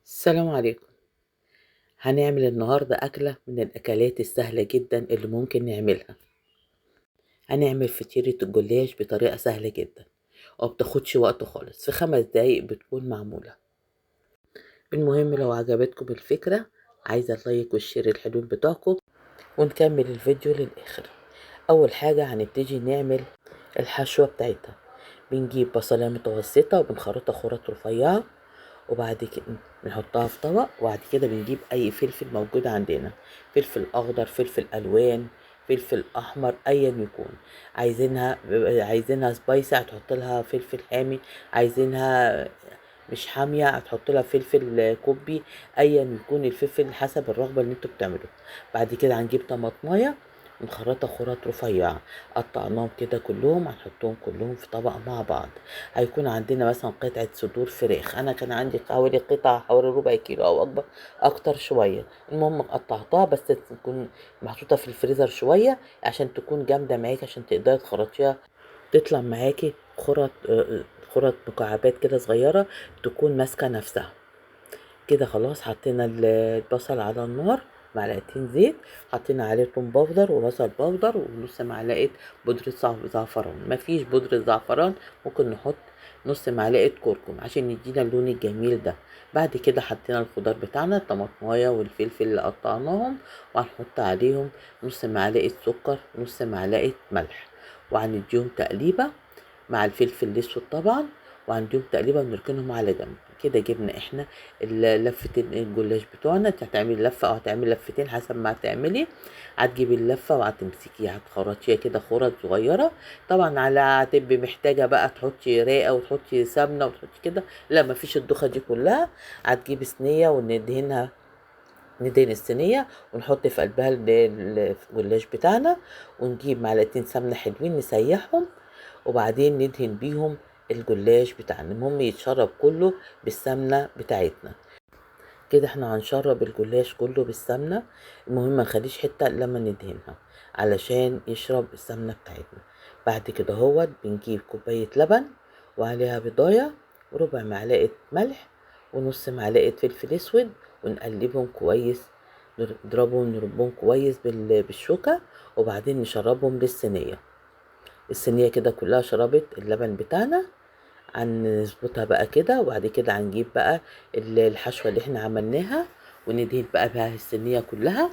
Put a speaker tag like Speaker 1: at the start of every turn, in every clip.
Speaker 1: السلام عليكم. هنعمل النهاردة أكلة من الأكلات السهلة جدا اللي ممكن نعملها. هنعمل فطيرة الجلاش بطريقة سهلة جدا ومبتاخدش وقت خالص، في 5 دقايق بتكون معمولة. المهم لو عجبتكم الفكرة عايزة ال like وال share الحلوين بتوعكم، ونكمل الفيديو للآخر. أول حاجة هنبتدي نعمل الحشوة بتاعتها. بنجيب بصلة متوسطة وبنخرطها خرط رفيعة، وبعد كده بنحطها في طبق. وبعد كده بنجيب اي فلفل موجود عندنا، فلفل اخضر، فلفل الوان، فلفل احمر، ايا يكون. عايزينها spicy هتحط لها فلفل حامي، عايزينها مش حامية هتحط لها فلفل كوبي، ايا يكون الفلفل حسب الرغبة اللي انتوا بتعملوها. بعد كده هنجيب طماطمايه نخرطها خرط رفيعة، قطعناهم كده كلهم، هنحطهم كلهم في طبق مع بعض. هيكون عندنا مثلا قطعة صدور فراخ، انا كان عندي حوالي قطعة حوالي ربع كيلو او اكبر اكتر شوية. المهم قطعتها بس تكون محطوطة في الفريزر شوية عشان تكون جامدة معاكي، عشان تقدري تخرطيها تطلع معاكي خرط مكعبات كده صغيرة تكون ماسكة نفسها كده. خلاص حطينا البصل على النار، معلقتين زيت، حطينا عليه توم powder وبصل powder ونص معلقه بودره زعفران. مفيش بودره زعفران ممكن نحط نص معلقه كركم عشان يدينا اللون الجميل ده. بعد كده حطينا الخضار بتاعنا، الطماطمايه والفلفل اللي قطعناهم، وهنحط عليهم نص معلقه سكر، نص معلقه ملح، وهنديهم تقليبه مع الفلفل الاسود طبعا، وهنديهم تقليبه ونركنهم على جنب كده. جبنا احنا لفتين الجلاش بتوعنا، انت هتعملي لفه او هتعملي لفتين حسب ما هتعملي. هتجيبي اللفة وهتمسكيها هتخرطيها كده خرط صغيرة طبعا. على هتبقي محتاجه بقى تحطي راقه وتحطي سمنه وتحطي كده، لا مفيش الدخه دي كلها. هتجيبي صينية وندهنها، ندهن الصينية ونحط في قلبها الجلاش بتاعنا، ونجيب معلقتين سمنه حلوين نسيحهم، وبعدين ندهن بيهم الجلاش بتاعنا. المهم يتشرب كله بالسمنه بتاعتنا كده. احنا هنشرب الجلاش كله بالسمنه، المهم ما نخليش حتة لما ندهنها علشان يشرب السمنة بتاعتنا. بعد كده اهوت بنجيب كوباية لبن وعليها بيضايه وربع معلقه ملح ونص معلقه فلفل اسود، ونقلبهم كويس، نضربهم نربهم كويس بالشوكة، وبعدين نشربهم للصينيه. الصينية كده كلها شربت اللبن بتاعنا، هنظبطها بقى كده. وبعد كده هنجيب بقى الحشوه اللي احنا عملناها وندهن بقى بها الصينية كلها.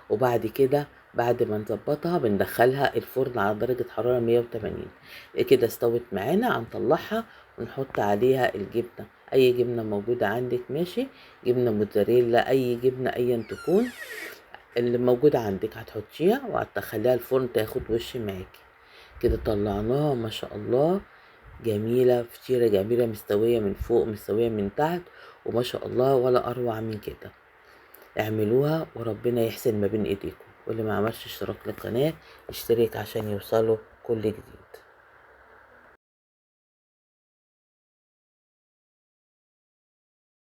Speaker 1: وبعد كده بعد ما نظبطها بندخلها الفرن على درجه حرارة 180. كده استوت معانا، هنطلعها ونحط عليها الجبنة، اي جبنه موجودة عندك ماشي، جبنه موتزاريلا، اي جبنه ايا تكون اللي موجودة عندك هتحطيها وهتدخليها الفرن تاخد وش معاكي كده. طلعناها ما شاء الله جميلة، فطيرة جميلة مستوية من فوق مستوية من تحت، وما شاء الله ولا أروع من كده. اعملوها وربنا يحسن ما بين ايديكم. واللي ما عملش اشتراك للقناة اشترك عشان يوصله كل جديد.